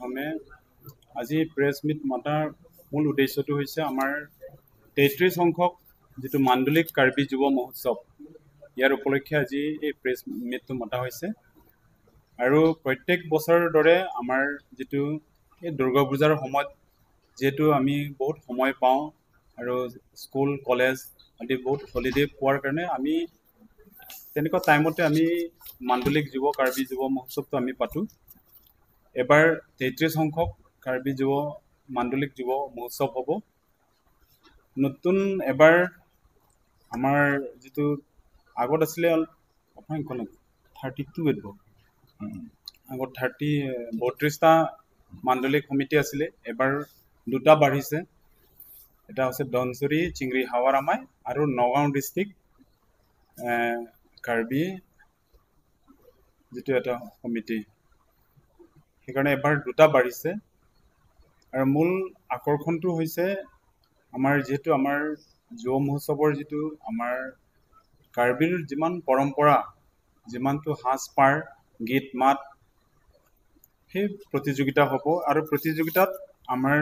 প্ৰথমে আজি press meat মতাৰ মূল উদ্দেশ্যটো হৈছে আমাৰ 33 সংখ্যক যিটো মাণ্ডলিক কাৰ্বি যুৱ মহোৎসৱ, ইয়াৰ উপলক্ষে আজি এই প্ৰেছ মিটটো মতা হৈছে। আৰু প্ৰত্যেক বছৰৰ দৰে আমাৰ যিটো এই দুৰ্গা পূজাৰ সময়ত যিহেতু আমি বহুত সময় পাওঁ আৰু স্কুল কলেজ আদি বহুত হলিডে পোৱাৰ কাৰণে আমি তেনেকুৱা টাইমতে আমি মাণ্ডলিক যুৱ কাৰ্বি যুৱ মহোৎসৱটো আমি পাতোঁ। এবাৰ 33 সংখ্যক কাৰ্বি যুৱ মাণ্ডলিক যুৱ মহোৎসৱ হ'ব। নতুন এবাৰ আমাৰ যিটো আগত আছিলে 32 এডব আগত 32টা মাণ্ডলিক সমিতি আছিলে, এবাৰ দুটা বাঢ়িছে। এটা হৈছে ধনচুৰি চিংৰি হাৱাৰামাই আৰু নগাঁও ডিষ্ট্ৰিক্ট কাৰ্বি যিটো এটা সমিতি, সেইকাৰণে এবাৰ দুটা বাঢ়িছে। আৰু মূল আকৰ্ষণটো হৈছে আমাৰ যিহেতু আমাৰ যুৱ মহোৎসৱৰ যিটো আমাৰ কাৰ্বিৰ যিমান পৰম্পৰা, যিমানটো সাজপাৰ, গীত মাত, সেই প্ৰতিযোগিতা হ'ব। আৰু প্ৰতিযোগিতাত আমাৰ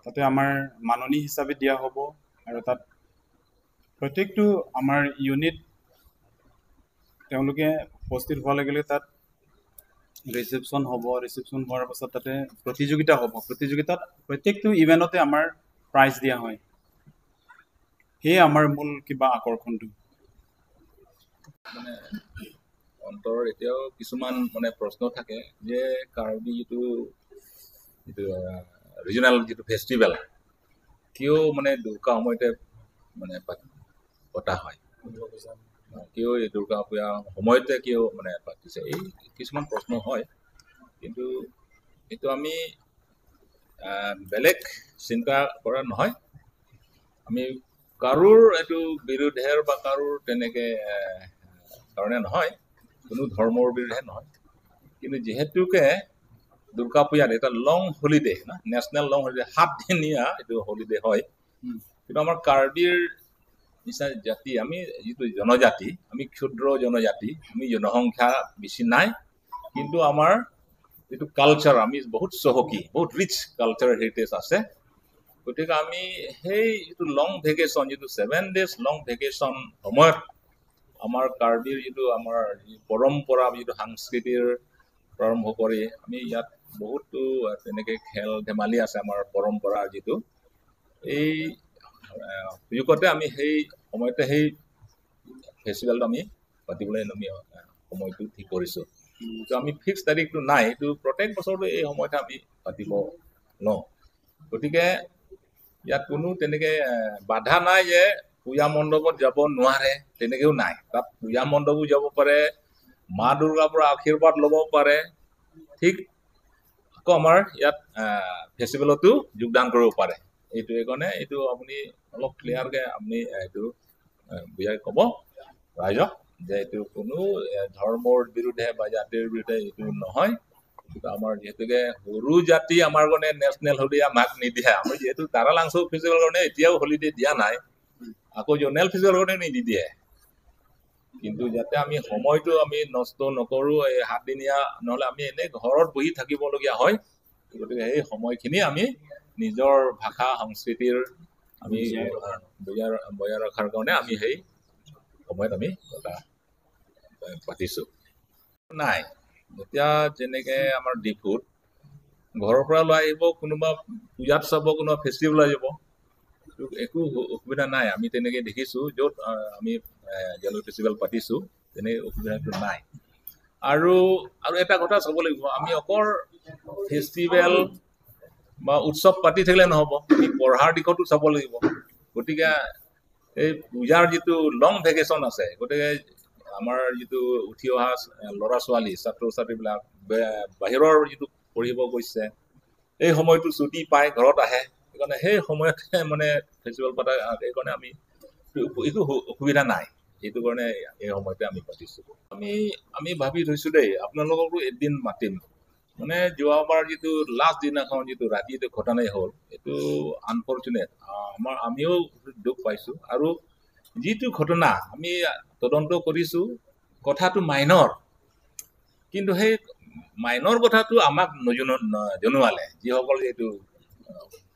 তাতে আমাৰ মাননি হিচাপে দিয়া হ'ব। আৰু তাত প্ৰত্যেকটো আমাৰ ইউনিট তেওঁলোকে উপস্থিত হোৱাৰ লগে লগে তাত ৰিচিপশ্যন হ'ব। ৰিচিপশ্যন হোৱাৰ পাছত তাতে প্ৰতিযোগিতা হ'ব। প্ৰতিযোগিতাত প্ৰত্যেকটো ইভেণ্টতে আমাৰ প্ৰাইজ দিয়া হয়। সেয়ে আমাৰ মূল কিবা আকৰ্ষণটো। মানে অন্তৰৰ এতিয়াও কিছুমান মানে প্ৰশ্ন থাকে যে কাৰ্বি যিটো যিটো ৰিজনেল যিটো ফেষ্টিভেল কিয় মানে দুৰ্গা সময়তে মানে পতা হয়, কিয় এই দুৰ্গা পূজা সময়তে কিয় মানে পাতিছে, এই কিছুমান প্ৰশ্ন হয়। কিন্তু এইটো আমি বেলেগ চিন্তা কৰা নহয়, আমি কাৰোৰ এইটো বিৰোধেৰ বা কাৰোৰ তেনেকৈ কাৰণে নহয়, কোনো ধৰ্মৰ বিৰুদ্ধে নহয়। কিন্তু যিহেতুকে দুৰ্গা পূজাত এটা লং হলিডে না, নেশ্যনেল লং হলিডে, 7 দিনীয়া এইটো হলিডে হয়। কিন্তু আমাৰ কাৰ্বিৰ নিচিনা জাতি, আমি যিটো জনজাতি, আমি ক্ষুদ্ৰ জনজাতি, আমি জনসংখ্যা বেছি নাই, কিন্তু আমাৰ যিটো কালচাৰ আমি বহুত চহকী, বহুত ৰিচ কালচাৰেল হেৰিটেজ আছে। গতিকে আমি সেই যিটো লং ভেকেশ্যন, যিটো 7 ডেজ লং ভেকেশ্যন সময়ত আমাৰ কাৰ্বিৰ যিটো আমাৰ পৰম্পৰা, যিটো সাংস্কৃতিৰ প্ৰাৰম্ভ কৰি আমি ইয়াত বহুতো তেনেকৈ খেল ধেমালি আছে, আমাৰ পৰম্পৰা যিটো, এই সুযোগতে আমি সেই সময়তে সেই ফেষ্টিভেলটো আমি পাতিবলৈ আমি সময়টো ঠিক কৰিছোঁ। তো আমি ফিক্স তাৰিখটো নাই, এইটো প্ৰত্যেক বছৰটো এই সময়তে আমি পাতিব লওঁ। গতিকে ইয়াত কোনো তেনেকৈ বাধা নাই যে পূজা মণ্ডপত যাব নোৱাৰে, তেনেকৈও নাই। তাত পূজা মণ্ডপো যাব পাৰে, মা দুৰ্গাৰ পৰা আশীৰ্বাদ ল'ব পাৰে, ঠিক আকৌ আমাৰ ইয়াত ফেষ্টিভেলতো যোগদান কৰিব পাৰে। এইটো কাৰণে এইটো আপুনি অলপ ক্লিয়াৰকৈ আপুনি এইটো বুজাই ক'ব ৰাইজক যে এইটো কোনো ধৰ্মৰ বিৰুদ্ধে বা জাতিৰ বিৰুদ্ধে এইটো নহয়। এইটো আমাৰ যিহেতুকে সৰু জাতি, আমাৰ কাৰণে নেশ্যনেল হলিডে আমাক নিদিয়ে। আমি যিহেতু তাৰালাংচৌ ফেষ্টিভেলৰ কাৰণে এতিয়াও হলিডে দিয়া নাই, আকৌ জেনেৰেল ফেষ্টিভেলৰ কাৰণে নিদিয়ে। কিন্তু যাতে আমি সময়টো আমি নষ্ট নকৰোঁ এই 7দিনীয়া, নহ'লে আমি এনেই ঘৰত বহি থাকিবলগীয়া হয়। গতিকে সেই সময়খিনি আমি নিজৰ ভাষা সংস্কৃতিৰ আমি বজাই ৰখাৰ কাৰণে আমি সেই সময়ত আমি এটা পাতিছোঁ। নাই, এতিয়া যেনেকৈ আমাৰ ডিফুত ঘৰৰ পৰা ওলাই আহিব, কোনোবা পূজাত চাব, কোনোবা ফেষ্টিভেল যাব, একো অসুবিধা নাই। আমি তেনেকৈ দেখিছোঁ য'ত আমি জেনেৰেল ফেষ্টিভেল পাতিছোঁ, তেনেকৈ অসুবিধাটো নাই। আৰু আৰু এটা কথা চাব লাগিব, আমি অকল ফেষ্টিভেল বা উৎসৱ পাতি থাকিলে নহ'ব, আমি পঢ়াৰ দিশতো চাব লাগিব। গতিকে এই পূজাৰ যিটো লং ভেকেশ্যন আছে, গতিকে আমাৰ যিটো উঠি অহা ল'ৰা ছোৱালী, ছাত্ৰ ছাত্ৰীবিলাক বাহিৰৰ যিটো পঢ়িব গৈছে, এই সময়টো ছুটি পাই ঘৰত আহে, সেইকাৰণে সেই সময়তে মানে ফেষ্টিভেল পতা, সেইকাৰণে আমি একো অসুবিধা নাই। সেইটো কাৰণে এই সময়তে আমি পাতিছোঁ। আমি আমি ভাবি থৈছোঁ দেই, আপোনালোককো এদিন মাতিম। মানে যোৱাবাৰ যিটো লাষ্ট দিনাখন যিটো ৰাতি এইটো ঘটনাই হ'ল, এইটো আনফৰ্চুনেট, আমাৰ আমিও দুখ পাইছোঁ। আৰু যিটো ঘটনা আমি তদন্ত কৰিছোঁ, কথাটো মাইনৰ, কিন্তু সেই মাইনৰ কথাটো আমাক জনোৱালে যিসকল এইটো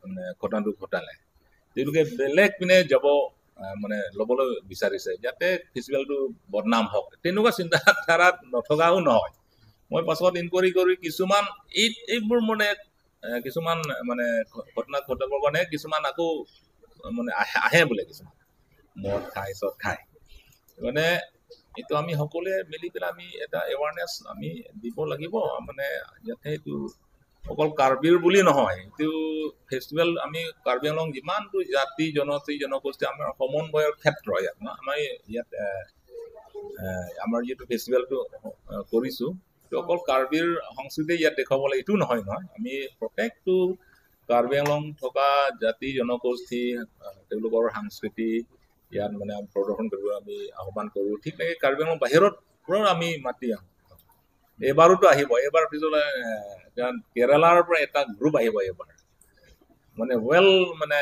মানে ঘটনাটো ঘটালে, তেওঁলোকে বেলেগ পিনে যাব মানে ল'বলৈ বিচাৰিছে যাতে ফেষ্টিভেলটো বদনাম হওক, তেনেকুৱা চিন্তাধাৰাত নথকাও নহয়। মই পাছত ইনকুৱাৰী কৰি কিছুমান এইবোৰ মানে কিছুমান মানে ঘটনা ঘটাবৰ কাৰণে কিছুমান আকৌ মানে আহে বোলে, কিছুমান মদ খায় চব খায়। মানে এইটো আমি সকলোৱে মিলি পেলাই আমি এটা এৱাৰনেছ আমি দিব লাগিব, মানে যাতে এইটো অকল কাৰ্বিৰ বুলি নহয়, এইটো ফেষ্টিভেল আমি কাৰ্বি আংলং যিমানটো জাতি জনজাতি জনগোষ্ঠী আমাৰ সমন্বয়ৰ ক্ষেত্ৰ ইয়াত ন, আমাৰ ইয়াত আমাৰ যিটো ফেষ্টিভেলটো কৰিছোঁ এইটো অকল কাৰ্বিৰ সংস্কৃতি ইয়াত দেখুৱাব লাগে এইটো নহয় নহয়, আমি প্ৰত্যেকটো কাৰ্বি আংলং থকা জাতি জনগোষ্ঠী তেওঁলোকৰ সংস্কৃতি ইয়াত মানে প্ৰদৰ্শন কৰিব আমি আহ্বান কৰোঁ। ঠিক তেনেকৈ কাৰ্বি আংলং বাহিৰত পৰাও আমি মাতি আহোঁ, এইবাৰোতো আহিব, এইবাৰ পিছলৈ কেৰালাৰ পৰা এটা গ্ৰুপ আহিব এইবাৰ, মানে ৱেল মানে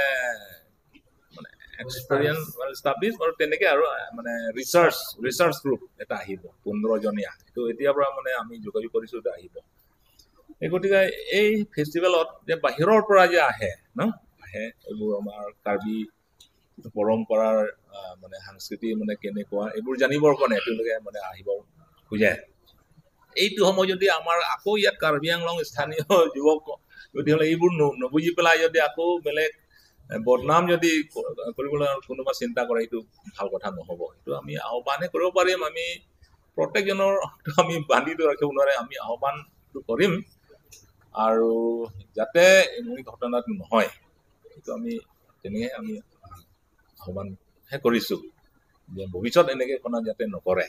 মানে এক্সপেৰিয়েঞ্চ ৱেল ষ্টাব্লিছ আৰু তেনেকৈ আৰু মানে ৰিচাৰ্চ গ্ৰুপ এটা আহিব 15জনীয়া, এইটো এতিয়াৰ পৰা মানে আমি যোগাযোগ কৰিছোঁ, এইটো আহিব। এই গতিকে এই ফেষ্টিভেলত যে বাহিৰৰ পৰা যে আহে ন, আহে এইবোৰ আমাৰ কাৰ্বি পৰম্পৰাৰ মানে সংস্কৃতি মানে কেনেকুৱা এইবোৰ জানিবৰ কাৰণে তেওঁলোকে মানে আহিব খোজে। এইটো সময় যদি আমাৰ আকৌ ইয়াত কাৰ্বি আংলং স্থানীয় যুৱক তেতিয়াহ'লে এইবোৰ নুবুজি পেলাই যদি আকৌ বেলেগ বদনাম যদি কৰিবলৈ কোনোবা চিন্তা কৰে, এইটো ভাল কথা নহ'ব। এইটো আমি আহ্বানহে কৰিব পাৰিম, আমি প্ৰত্যেকজনৰ আমি বান্ধিটো ৰাখিব নোৱাৰে, আমি আহ্বানটো কৰিম আৰু যাতে এই ঘটনাটো নহয় সেইটো আমি তেনেকৈ আমি আহ্বানহে কৰিছোঁ যে ভৱিষ্যত এনেকৈ ঘটনা যাতে নকৰে।